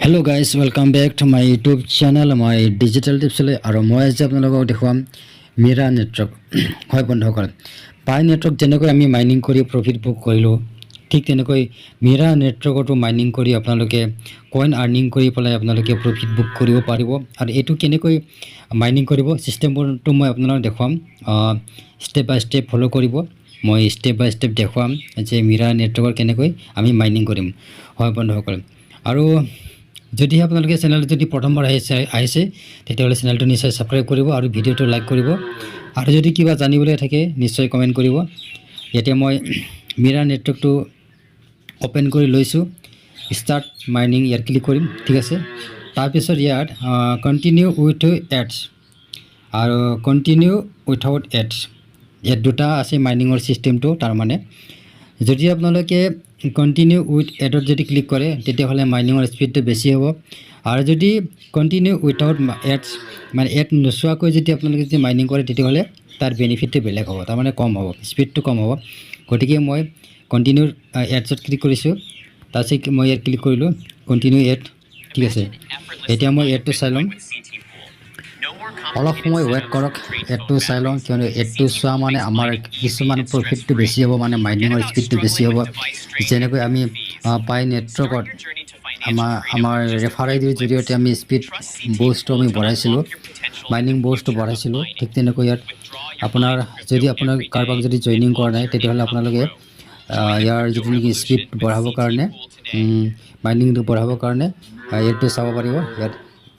Hello guys, welcome back to my YouTube channel, my digital টিপছলৈ। আৰু মই আজি আপোনালোকক দেখুৱাম মীৰা নেটৱৰ্ক। হয় বন্ধুসকল, পাই নেটৱৰ্ক যেনেকৈ আমি মাইনিং কৰি প্ৰফিট বুক কৰিলোঁ, ঠিক তেনেকৈ মীৰা নেটৱৰ্কতো মাইনিং কৰি আপোনালোকে কইন আৰ্নিং কৰি পেলাই আপোনালোকে প্ৰফিট বুক কৰিব পাৰিব। আৰু এইটো কেনেকৈ মাইনিং কৰিব, ছিষ্টেমটো মই আপোনালোকক দেখুৱাম। ষ্টেপ বাই ষ্টেপ ফ'ল' কৰিব। মই ষ্টেপ বাই ষ্টেপ দেখুৱাম যে মীৰা নেটৱৰ্কৰ কেনেকৈ আমি মাইনিং কৰিম। হয় বন্ধুসকল, আৰু যদিহে আপোনালোকে চেনেলটো যদি প্ৰথমবাৰ আহিছে, তেতিয়াহ'লে চেনেলটো নিশ্চয় ছাবস্ক্ৰাইব কৰিব আৰু ভিডিঅ'টো লাইক কৰিব। আৰু যদি কিবা জানিবলৈ থাকে, নিশ্চয় কমেণ্ট কৰিব। এতিয়া মই মীৰা নেটৱৰ্কটো অ'পেন কৰি লৈছোঁ। ষ্টাৰ্ট মাইনিং ইয়াত ক্লিক কৰিম, ঠিক আছে। তাৰপিছত ইয়াত কণ্টিনিউ উইথ এডছ আৰু কণ্টিনিউ উইথাউট এডছ, ইয়াত দুটা আছে মাইনিঙৰ ছিষ্টেমটো। তাৰমানে যদি আপোনালোকে কণ্টিনিউ উইথ এডত যদি ক্লিক কৰে, তেতিয়াহ'লে মাইনিঙৰ স্পীডটো বেছি হ'ব। আৰু যদি কণ্টিনিউ উইথাউট এডছ, মানে এড নোচোৱাকৈ যদি আপোনালোকে যদি মাইনিং কৰে, তেতিয়াহ'লে তাৰ বেনিফিটটো বেলেগ হ'ব, তাৰমানে কম হ'ব, স্পীডটো কম হ'ব। গতিকে মই কণ্টিনিউ এডছত ক্লিক কৰিছোঁ। তাৰপিছত মই ইয়াত ক্লিক কৰিলোঁ কণ্টিনিউ এড, ঠিক আছে। এতিয়া মই এডটো চাই ল'ম। অলপ সময় ৱেইট কৰক, এডটো চাই লওঁ। কিয়নো এডটো চোৱা মানে আমাৰ কিছুমান প্ৰফিটটো বেছি হ'ব, মানে মাইনিঙৰ স্পীডটো বেছি হ'ব। যেনেকৈ আমি পাই নেটৱৰ্কত আমাৰ ৰেফাৰ আই ডিৰ জৰিয়তে আমি স্পীড ব'ষ্টটো আমি বঢ়াইছিলোঁ, মাইনিং ব'ষ্টটো বঢ়াইছিলোঁ, ঠিক তেনেকৈ ইয়াত আপোনাৰ যদি আপোনাৰ কাৰোবাক যদি জইনিং কৰা নাই, তেতিয়াহ'লে আপোনালোকে ইয়াৰ যিটো নেকি স্পীড বঢ়াবৰ কাৰণে, মাইনিংটো বঢ়াবৰ কাৰণে এডটো চাব পাৰিব। ইয়াত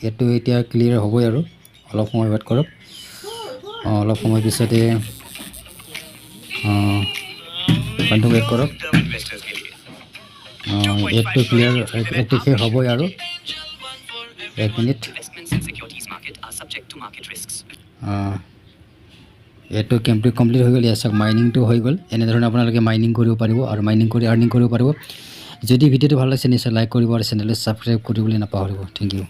এডটো এতিয়া ক্লিয়াৰ হ'বই আৰু অলপ সময় ৱেইট কৰক। অলপ সময় পিছতে বন্ধু, ৱেইট কৰক। এডটো ক্লিয়াৰ, এডটো শেষ হ'বই আৰু এক minute. Investments in securities market are subject to market risks. এইটো কমপ্লিট কমপ্লিট হৈ গ'ল। ইয়াত চাওক, মাইনিংটো হৈ গ'ল। এনেধৰণে আপোনালোকে মাইনিং কৰিব পাৰিব আৰু মাইনিং কৰি আৰ্নিং কৰিব পাৰিব। যদি ভিডিঅ'টো ভাল লাগিছে, নিশ্চয় লাইক কৰিব আৰু চেনেলটো ছাবস্ক্ৰাইব কৰিবলৈ নাপাহৰিব। Thank U.